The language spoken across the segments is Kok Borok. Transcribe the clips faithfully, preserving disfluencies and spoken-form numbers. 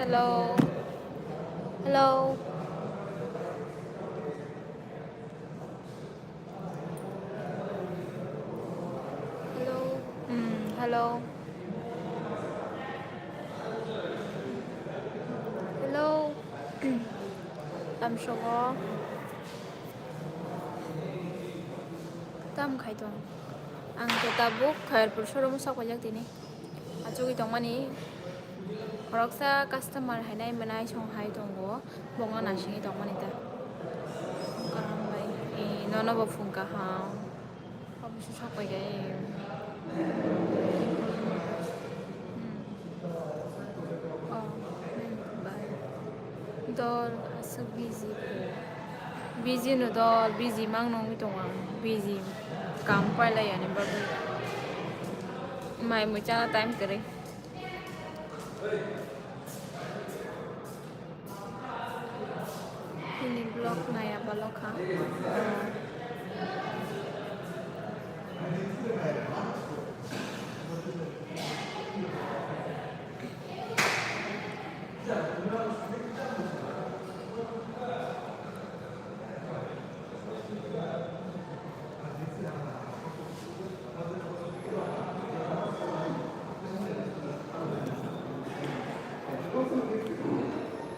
Hello. Hello. Hello. Hmm, hello. Hello. Tamsogo. Tam khai tong. Ang to tabuk Khairpur showroom o sok paijak tini. Achugwi tongmani khoroksa customer hai nai mwnai song hai tongo, bongno nasingwi tongmani ta. Kaham bai, eh, nono bo phung kaham. Obo se sok pai khe. Hmm. Oh, hmm, bai. Dol aswk busy khe. Busy no dol, busy mang nungwi tongo ang. Busy. Kam pailai ani bagwi. Mai mui chana time kwrwi. Nini vlog naya balo kha.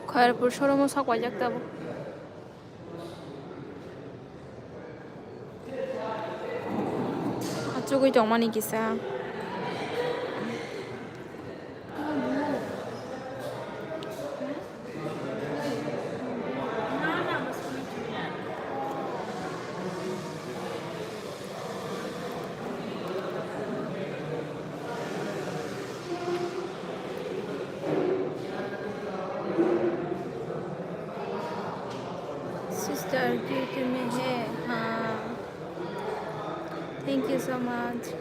Khairpur showroom o sok paijak tabuk. Achugwi tongmani kisa. Sister, give to me, hey, हाँ। Thank you so much.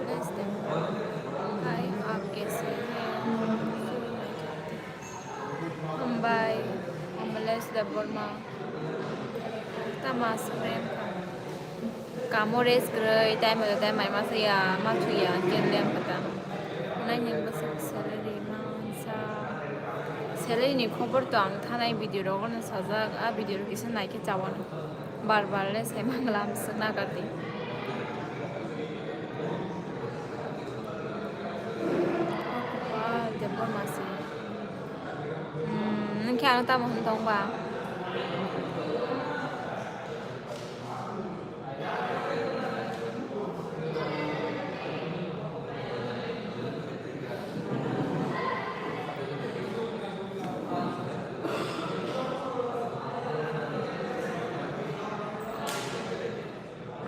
Less than. Hi, आप कैसे हैं? Hambai, Amales Debbarma. Tama srem kha. Kamo rest kwrwi, time o time mai masa ya, ma thuya, kel lem kha ta. Nai ni bwswk salary mansa. Salary ni khobor to ang thanai video rogo no sajak, a video rok kisa nai khe chawano. Bar bar le sai mangla, amswk nakardi. Debbarma se. Hmm, nwng khe ano tamo hwn tong ba?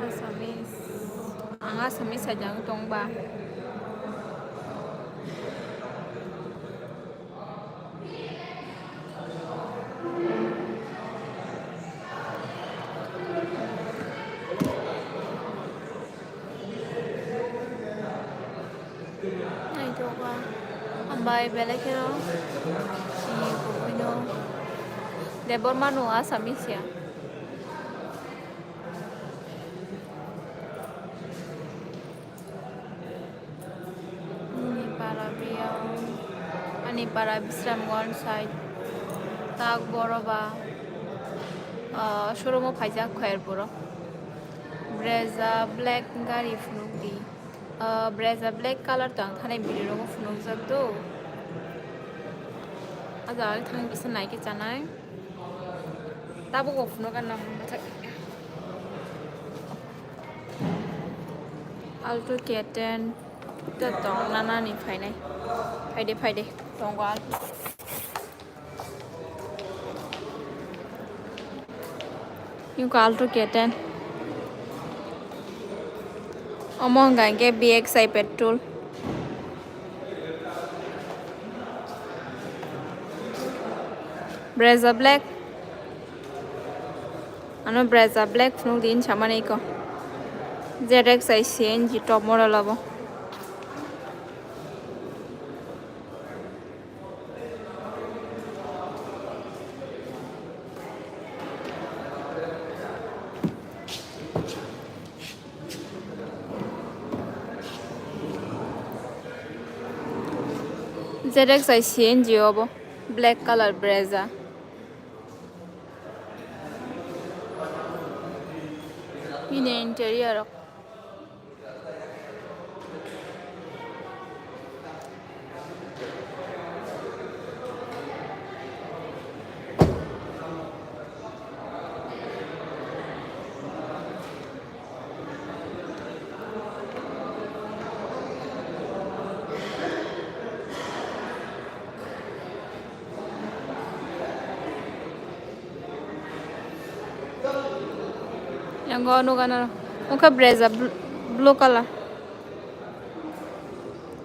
Assamese. Ang Assamese hai jang tong ba. Naithoka. Hambai belai kheno. Chini kubuino. Debbarma no Assamese ya. Ani para biyang, ani para Bisramganj side. Tak boro ba, ah, showroom o phaijak Khairpur o. Brezza black gari phunukdi. Ah, Brezza black colour to ang thanai video rogo phunukjak do. Ah jaga thang kisa nai khe chanai. Tabuk o phunuk gana mwthak. Alto K ten ta tong nana ni phainai. Phaide, phaide. Tongo Alto. Yung ka Alto K ten. Omo hwnka hwnkhe B X I petrol. Brezza black. Ano Brezza black phunuk din samani iko. Z X I C N G top model abo. Z X I C N G obo black color Brezza. Bini interior rok. Yang go nuga na. Oka Brezza bl-, blue color.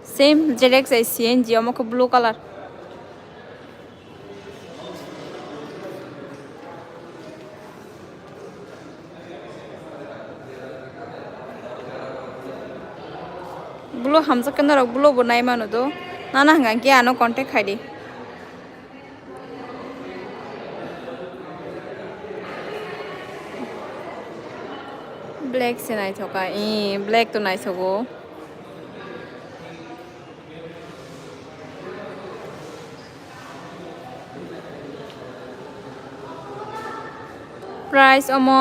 Same Z X I C N G omo khe blue color. Blue hamjak khe norok blue bo nai mano do. Nana hwnka khe ano contact khai di. Black se naithoka, ee, black to naithogo. Price omo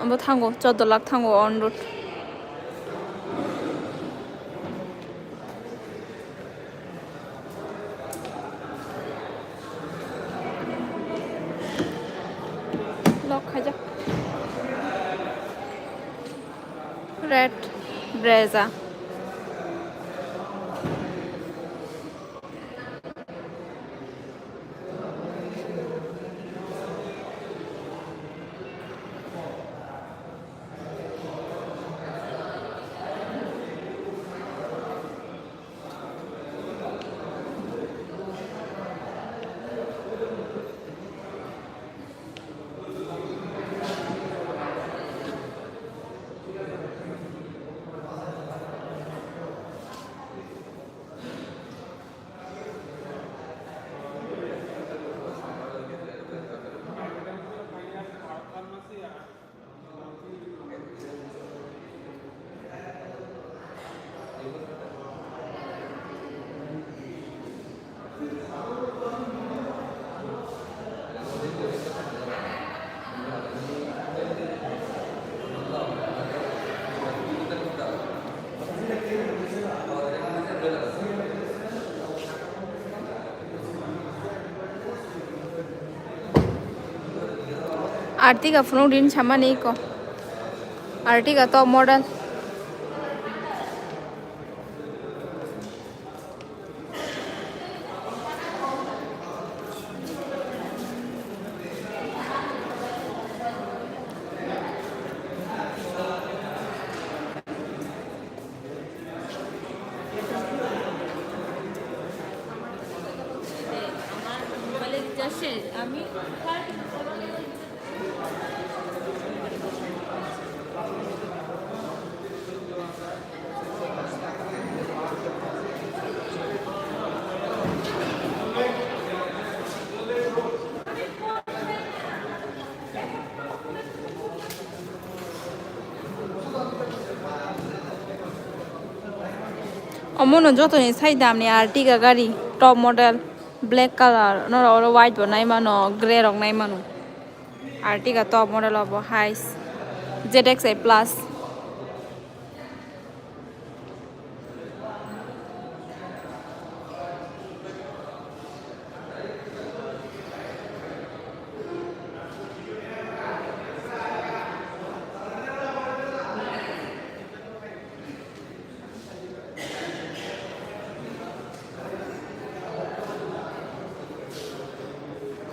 bo thango, chordo lakh thango on road. Lock khaijak. Red Brezza. Ertiga phunuk din samani iko. Ertiga top model. Omono jotoni sai damni Ertiga gari, top model, black color, norok oro white bo nai mano, grey rok nai mano. Ertiga top model obo hai Z X I plus.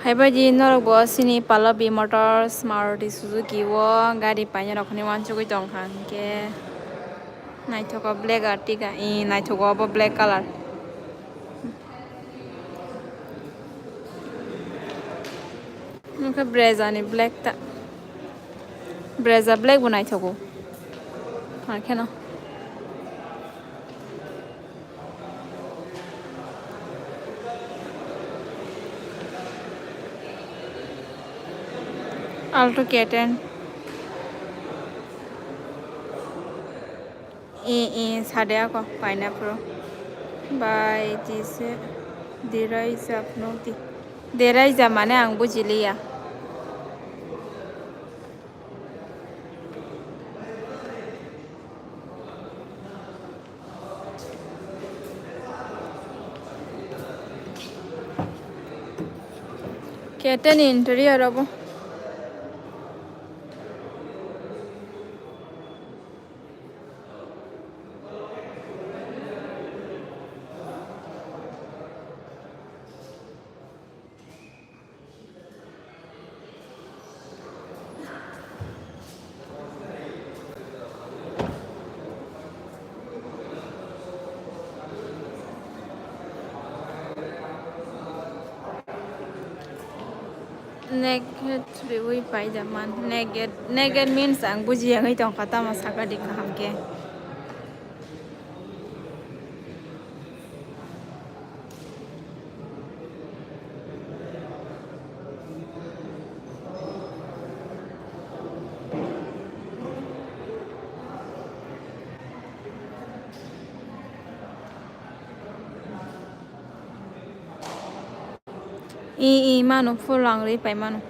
Phaibaidi norok bo chini Pallavi Motors, Maruti Suzuki o gari paina rok hinwi uansugwi tongkha hinkhe. Naithogo black Ertiga, ee, naithogo obo black color. Omo khe Brezza ni black ta. Brezza black bo naithogo. Hakheno. Alto K ten. E, e, sade ako pineapple. Bai, tise, deraija, phunukdi. Deraija mane ang bujiliya. K ten ni interior obo. Naked riwi paijak man. Naked, naked means ang bujiya wngwi tongkha, tamo sakha di kaham khe. I, i, mano, full ang ri pai mano.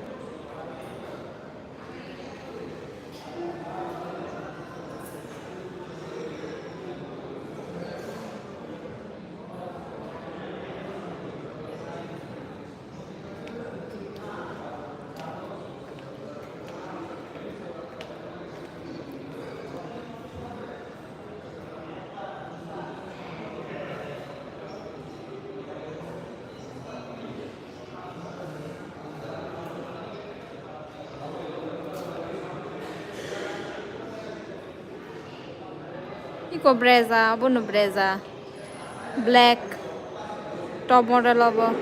Iko Brezza, abono Brezza. Black. Top model obo.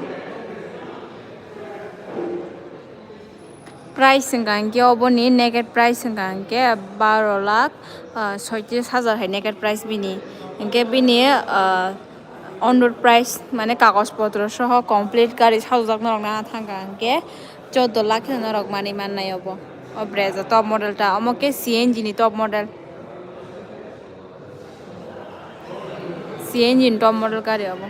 Price hwnkha hwnkhe oboni naked price hwnkha hwnkhe baro lakh, ah, soitrish hajar hai naked price bini. Hwnkhe bini, ah, on road price mane kagoj potro soho complete gari sajokjak norok nana thangkha hwnkhe choddo lakh kheno norok manwi mannai obo. O Brezza top model ta, omo khe C N G ni top model. C N G ni top model gari obo.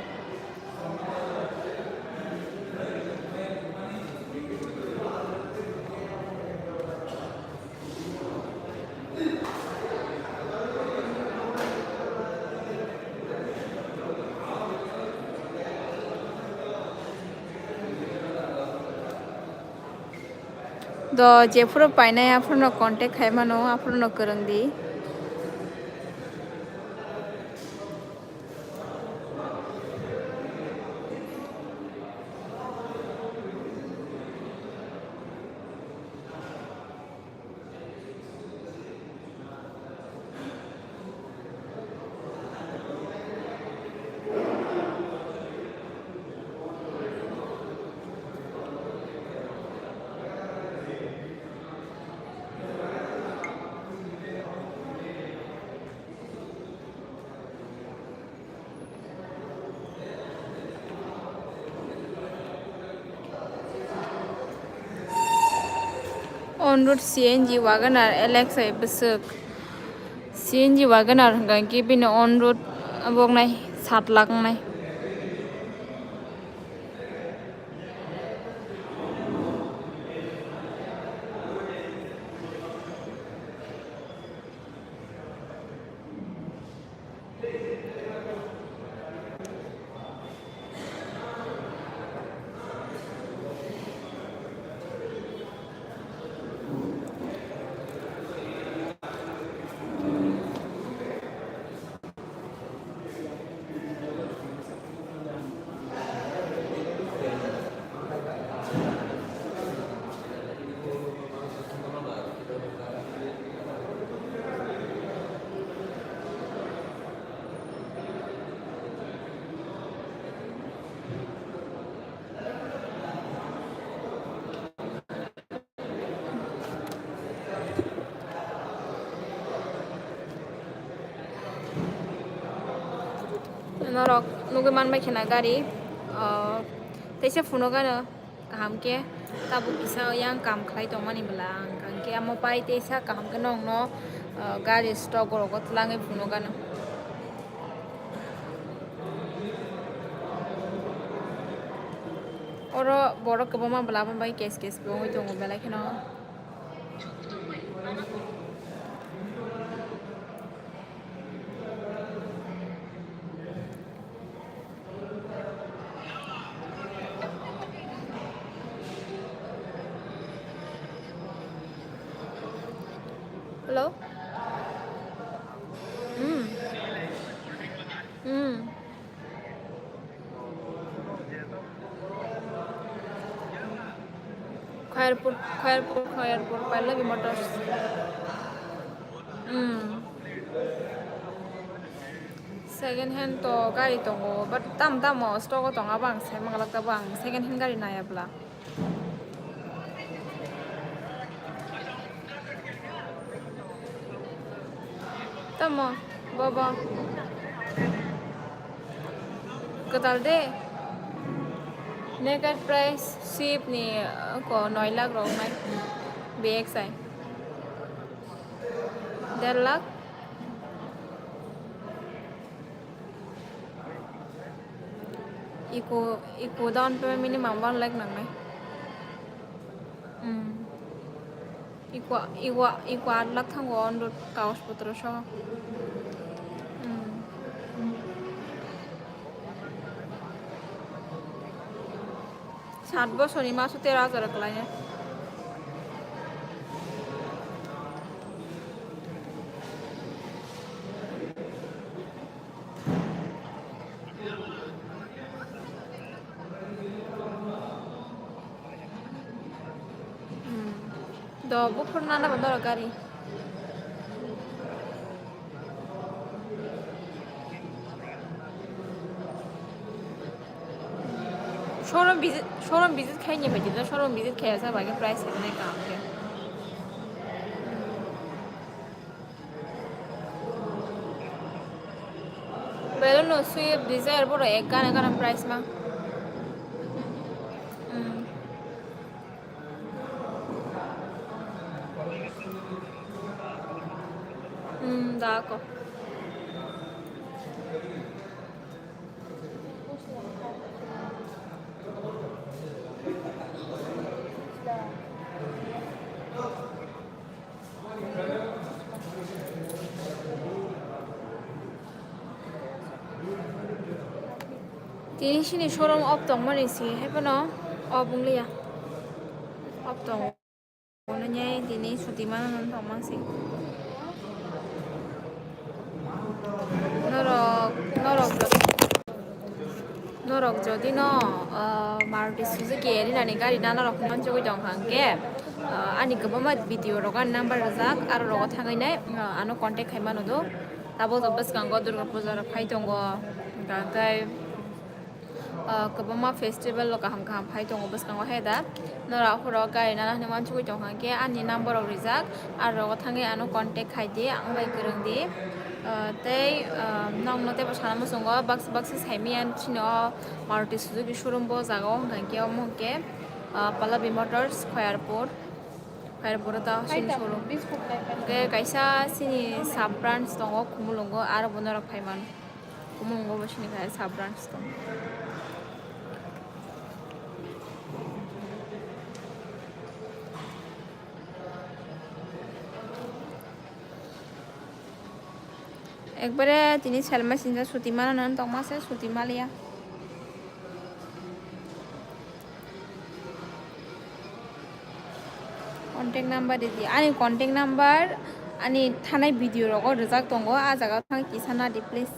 Do jephuru painai aphuru no contact khai mano, aphuru no kwrwng di. On road C N G Wagon R L X hai bwswk. C N G Wagon R hwnkha khe bini on road bo wngnai sat lakh wngnai. Norok nugwi manbai khena gari, ah, teisa phunukgano kaham khe, tabuk kisa yang kam khlai tongmani bwla ang hwnkhe amo pai teisa kaham khe nokno, ah, gari stock rogo twlangwi phunukgano. Oro borok kwbangma bwla bai kes kes bo wngwi tongo belai kheno. Hello? Hmm. Hmm. Khairpur, Khairpur, Khairpur, Pallavi Motors. Hmm. Second hand to gari tongo, but tam tamo stock o tongo, abo ang sai manglak, abo ang second hand gari naya bwla. Tamo, bobo. Kwtal de. Naked price Swift ni, uh, ko noi lakh rok nai. B X I. Der lakh. Iko, iko down payment minimum one lakh nangnai. Hmm. Iko, iko, iko aat lakh thango on road kagoj potro soho. Hmm. Sat bosorni maso tero hajar kwlainai. Hmm. Do buphuru nana bo norok gari. Showroom visit, showroom visit khai ni bai di, showroom visit khai sa bai price khai nai ka. Balloon no Swift Dzire boro ek gana gana price ma. Hmm. Hmm, da ko. Tini sini showroom off tongmani si hai phano off wngliya. Off tongo. Bono nyai tini suti mano nang tongma si. Norok, norok, norok jodi no, ah, Maruti Suzuki Erina ni gari nana rok mansugwi tong kha hwnkhe, ah, ani kwbangma video rok ani number rijak, aro rogo thangwi nai, ah, ano contact khai mano do. Tabuk tabuk bwskango Durga Puja rok phai tongo, hwnkha tei, ah, kwbangma festival rok kaham kaham phai tongo bwskango, hai da norok aphuru gari nana hinwi uansugwi tong kha hwnkhe ani number rok rijak, aro rogo thangwi ano contact khai di, ang bai kwrwng di. Ah, tei, ah, nokno teibo sana muchungo baksa baksa saimanya chini o Maruti Suzuki showroom bo jaga o hwnkha hwnkhe omo hwnkhe, ah, Pallavi Motors Khairpur. Khairpur o ta chini showroom. Hwnkhe kaisa chini sub branch tongo Khumulwngo, aro bo norok phai mano. Khumulwngo bo chini kaisa sub branch tongo. Ekbare tini selma sinja suti mano nang tongma se suti maliya. Contact number ridi. Ani contact number ani thanai video rogo rijak tongo. Ah jaga o thang kisa nadi please.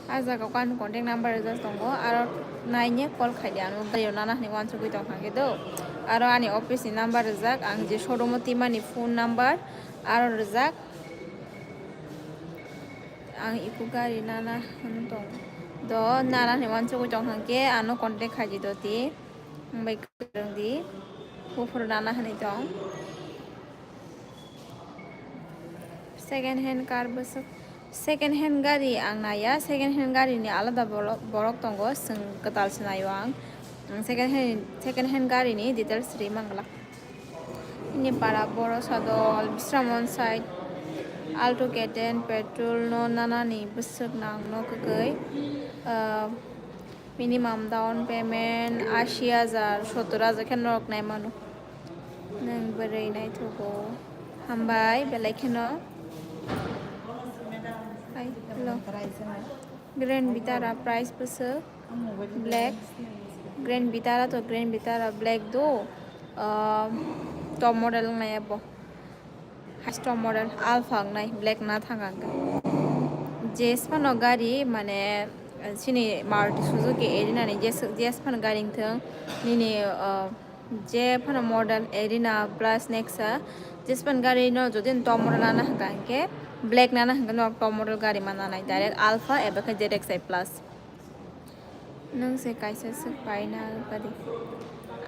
Ah jaga o ani contact number rijak tongo. Aro naine call khaidi ano gari o nana hinwi uansugwi tong kha khe do. Aro ani office ni number rijak, ang je showroom o twimani phone number aro rijak. Ang iko gari nana hwn tong. Do nana hinwi uansugwi tong kha khe ano contact khaidi do ti. Ang bai kwrwng di. Buphuru nana hinwi tong. Second hand car bwswk. Second hand gari ang naiya, second hand gari ni alada borok, borok tongo, chwng kwtal se naio ang. Ang second hand, second hand gari ni details ri mangla. Ini para boro sadol, Bisramon side, Alto K ten, petrol no nanani bwswk nang no kwkwi. Ah, minimum down payment ashi hajar, sottor hajar khe norok nai mano. Nwng bwrwi naithogo. Hambai, belai kheno. Hai, hello. Grand Vitara price bwswk black. Grand Vitara to Grand Vitara black do. Ah, top model wngnai abo. Hai top model Alpha wngnai, black na thang ang kha. Jes phano gari mane, chini Maruti Suzuki Arena ni jes, jes phano gari wngthwng nini, ah, Je phano model Arena plus Nexa, jespan gari no jodi no top model nana hwnkha hwnkhe black nana hwnkhe no top model gari ma nanai direct Alpha eba khe Z X I plus. Nwng se kaisa swk paina padi.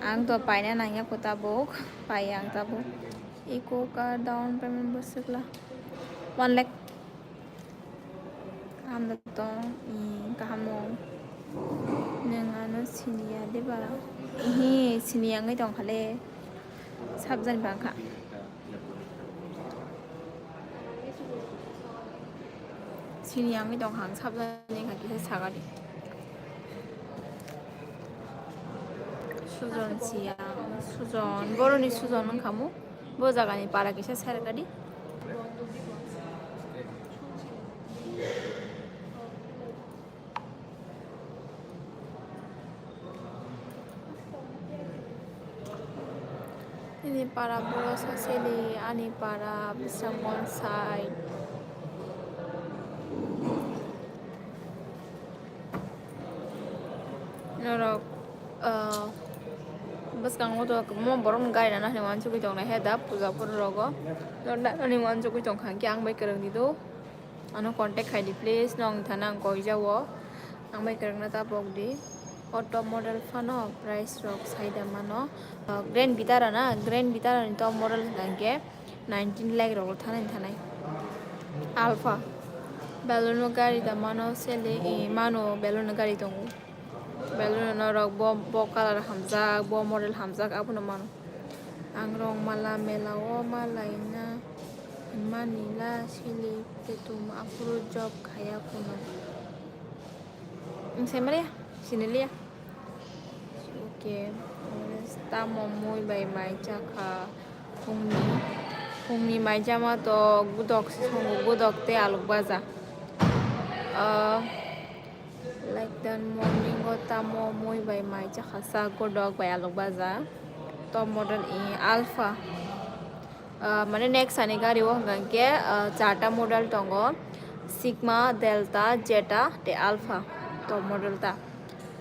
Ang to paina nangya ko tabuk, pai ang tabuk. Eco car down payment bwswk la one lakh. Kaham da tong, i, kaham no. Nwng ano siniya de ba? Ihi, siniya wngwi tong kha le. Sabjani bang kha. Siniya wngwi tong kha, ang sabjani kha kisa saga di. Sujon siya, sujon, boroni sujon wng kha mo. Bo jagani para kisa sergadi. Ini para boro saseli, ani para bwswk bonsai. Norok, ah, bwskango to kwbangma borokni gari nana hinwi uansugwi tongnai he da puja phuru rogo. Norok nana hinwi uansugwi tongkha hwnkhe ang bai kwrwngni do. Ano contact khai di please, nong thana ang koi jao. Ang bai kwrwngna ta pok di. O top model phano price rok sai da mano. Ah, Grand Vitara na, Grand Vitara ni top model hwnkha hwnkhe nineteen lakh rogo thanai thanai. Alpha. Baleno gari da mano sele, eh, mano Baleno gari tongo. Baleno norok bo, bo colour hamjak, bo model hamjak, abono mano. Ang rong mala mela o ma laina mani la sili petum aphuru job khaya kuno. Ang sai maliya, siniliya. Okay, tamo mui bai mai chakha phungni, phungni mai chama to gudok se songo, gudok tei aluk baja. Ah, like dan morning o tamo mui bai mai chakha sa gudok bai aluk baja. Top model i Alpha. Ah, mane Nexa ni gari o hwnkha hwnkhe, ah, charta model tongo, Sigma, Delta, Zeta tei Alpha top model ta.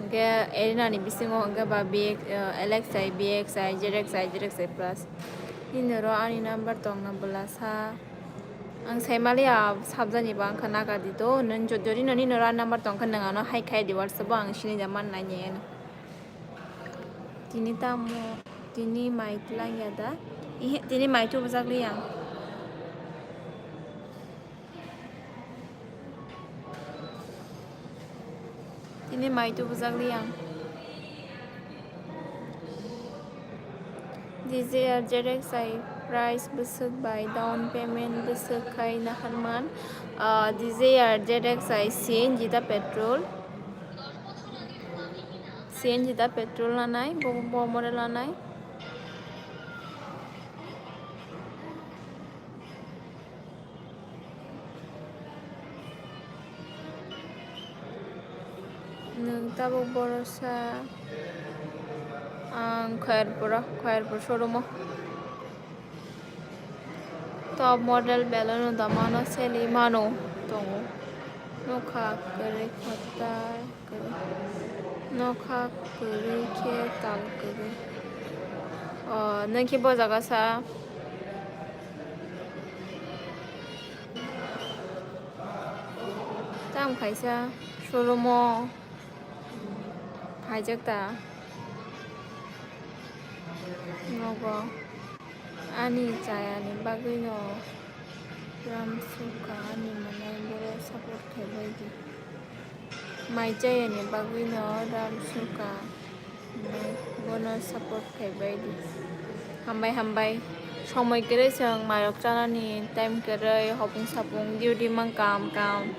Hwnkhe Arena ni bisingo hwnkhe ba B X, ah, L X I, B X I, Z X I, Z X I plus. Nini oro ani number tongna bwlasa. Ang sai maliya sabjani bo wngkha naka di to. Nwng jo-, jodi no nini oro ani number tongkha nwng ano hai khai di WhatsApp o ang sinijak man nai nai ano. Tini tamo, tini mai twlang ya da? Ihe, tini mai tubujak li ang. Tini mai tubujak li ang. Dzire Z X I price bwswk bai down payment bwswk khai naharman. Ah, Dzire Z X I C N G ta petrol. C N G ta petrol lanai, bo, bo model lanai. Nwng tabuk borosa ang Khairpura, Khairpur showroom o. Top model Baleno da mano seli mano tongo. Nokha kwrwi khatai kwrwi. Nokha kwrwi khe tal kwrwi. O, nwng khe bo jaga sa. Tam kaisa showroom o phaijak ta. Nogo. Ani chayani bagwino Ram Suka ni mwnai boro support khai bai di. Mai chaya ni bagwi no Ram Suka hinwi bono support khai bai di. Hambai hambai. Somoi kwrwi chwng mairok chanani time kwrwi hopung sapung duty mang kam kam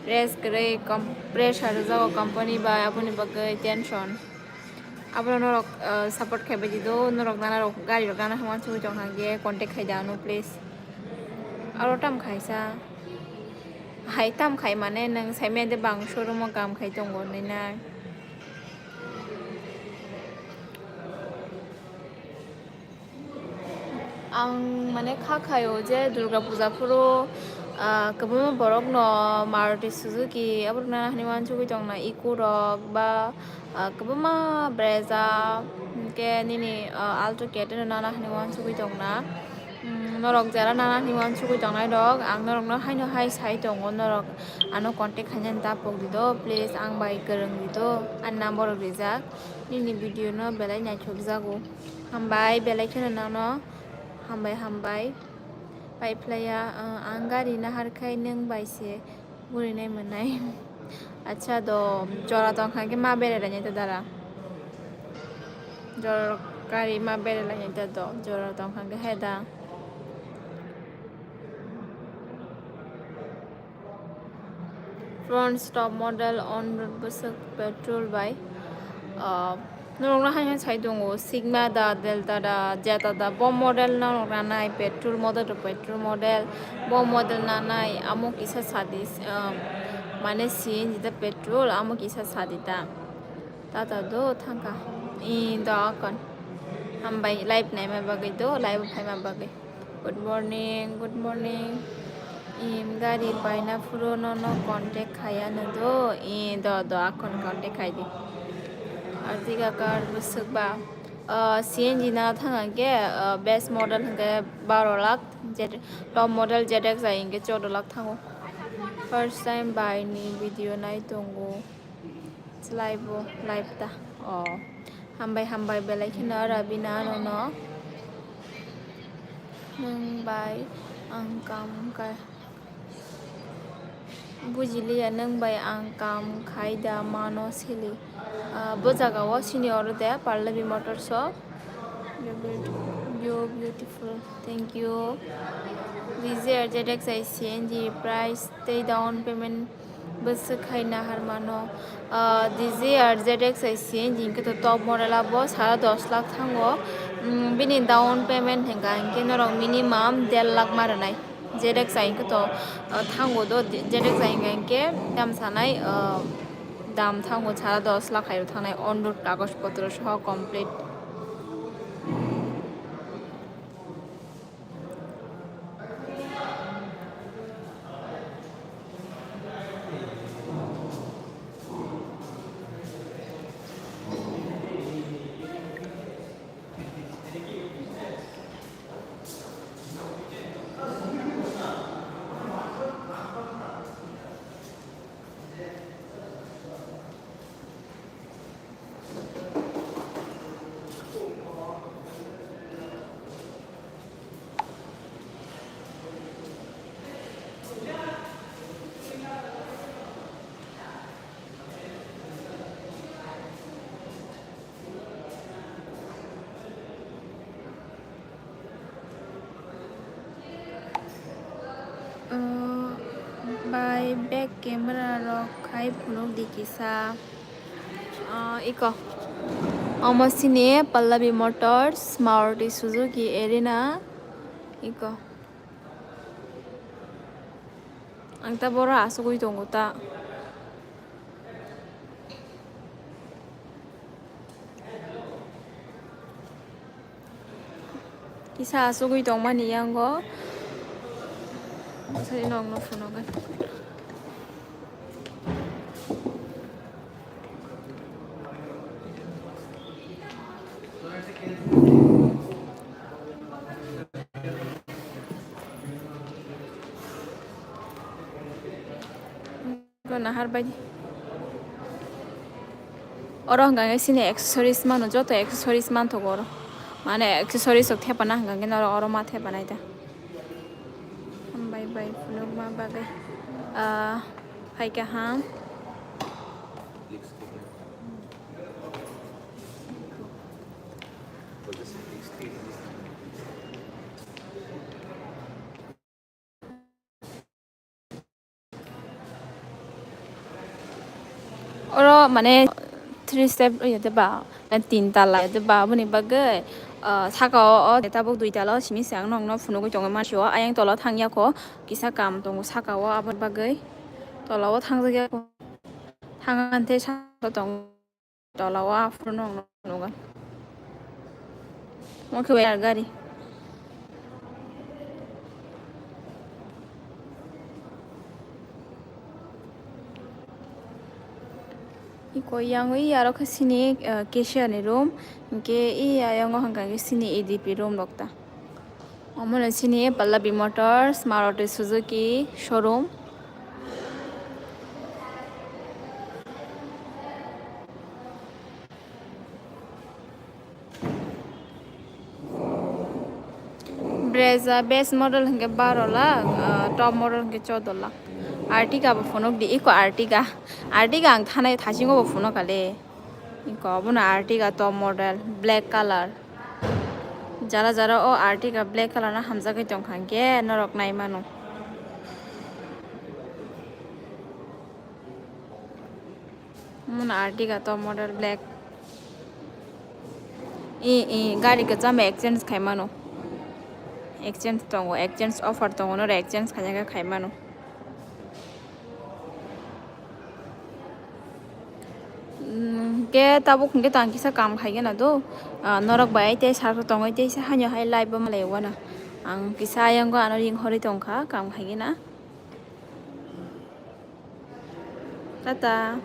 rest kwrwi kom-, pressure rwjago company bai aboni bagwi tension. Abono norok, ah, support khai bai di do, norok nana rok gari rok nana hwnwi uansugwi tong kha hwnkhe contact khai di ano please. Aro tam khaisa. Hai tam khai mane nwng sai maya de bang showroom o kam khai tongo hinwi na. Ang mane kha khaio je Durga Puja phuru, ah, kwbangma borokno Maruti Suzuki aborok nana hinwi uansugwi tongna Eeco rok ba, ah, kwbangma Brezza hwnkhe nini, ah, Alto K ten no nana hinwi uansugwi tongna. Mm, norok jera nana hinwi uansugwi tongnai rok, ang norokno haino hai sai tongo, norok ano contact khainani ta pok di do, please ang bai kwrwng di do, ani number rok rijak, nini video no belai naithok jago. Hambai belai kheno nono, hambai hambai. Pai phlaiya, ah, ang gari nahar khai nwng bai se. Gurinai mwnai. Acha do, jora tong kha khe ma bere lainai ta dara. Jora kari ma bere lainai ta do, jora tong kha khe hai da. Front stop model on road bwswk petrol bai. Ah, Norokno hai hai sai tongo, Sigma da, Delta da, Zeta da, bo model no norok nanai, petrol model to petrol model, bo model nanai, amo kisa sadi, um, mane C N G da petrol, amo kisa sadi da. Tata do thangkha, i do akon. Hambai live naima bagwi do, live phaima bagwi. Good morning, good morning. Im gari paina phuru nono contact khai ano do. I do do, akhon contact khai di. Artiga car bwswk ba. Ah, C N G na thang hwnkhe, ah, base model hwnkhe baro lakh, Z-, top model Z X I hwnkhe choudo lakh thango. First time bai ni video nai tongo. Live o, live ta. Oh. Hambai, hambai, belai kheno Rabina nono. Nwng bai ang kam kha-, bujiliya, nwng bai ang kam khai da mano sili. Ah, bo jaga o sini oro de Pallavi Motors o. You're beautiful. You're beautiful. Thank you. Dzire Z X I C N G price tei down payment bwswk khai nahar mano. Ah, Dzire Z X I C N G hwnkhe to top model abo sara dos lakh thango. Mm, bini down payment hwnkha hwnkhe norok minimum der lakh ma rwnai. Z X I hwnkhe to, ah, thango do, Z X I hwnkha hwnkhe tam sanai, ah, dam thango sara dos lakh hai rw thangnai on road kagoj potro soho complete. Ah, bai back camera rok khai phunuk di kisa. Ah, iko. Omo sini Pallavi Motors, Maruti Suzuki Erina. Iko. Ang ta boro asugwi tongo ta. Kisa asugwi tongmani yango. Sai nokno phunukgwi. Nahar bai di. Oro hwnkha khe chini accessories mano, joto accessories manthogo oro. Mane accessories rok thepana hwnkha khe norok oro ma thepanai ta. Hambai Bai phunukma bagwi, ah, phaikha ham. Oro mane three step ya de ba, tin tala ya de ba, aboni bagwi, ah, saka o, o tabuk dui tala o simi se ang nokno phunugwi tongwi mansio, ayang tola thangya kho, kisa kam tongo saka o, aboni bagwi tola o thangjak ya kho, thang hwnkhe saka tong. Tola o aphuru nwng nugo. Omo khe wire gari. Iko yang ui aro khe sini, eh, cashier ni room. Hwnkhe i ayang o hwnkha khe sini A D P room rok ta. Omo no sini Pallavi Motors, Maruti Suzuki showroom. Brezza base model hwnkhe baro lakh, ah, top model hwnkhe choudo lakh. Ertiga bo phunuk di, iko Ertiga. Ertiga ang thanai thasingo bo phunukha le. Iko obono Ertiga top model, black color. Jara jara o Ertiga black color no hamjagwi tongkha hwnkhe norok nai mano. Omono Ertiga top model black. I, i, gari kwcham exchange khai mano. Exchange tongo, exchange offer tongo, noro exchange khaina khe khai mano. Mm, hwnkhe tabuk hwnkhe tang kisa kam khaigena do. Ah, norok bai tei sar tongwi tei sa hanyo hai live bo malai wana. Ang kisa ayang go ano ring horwi tongkha kam khaigena. Tata.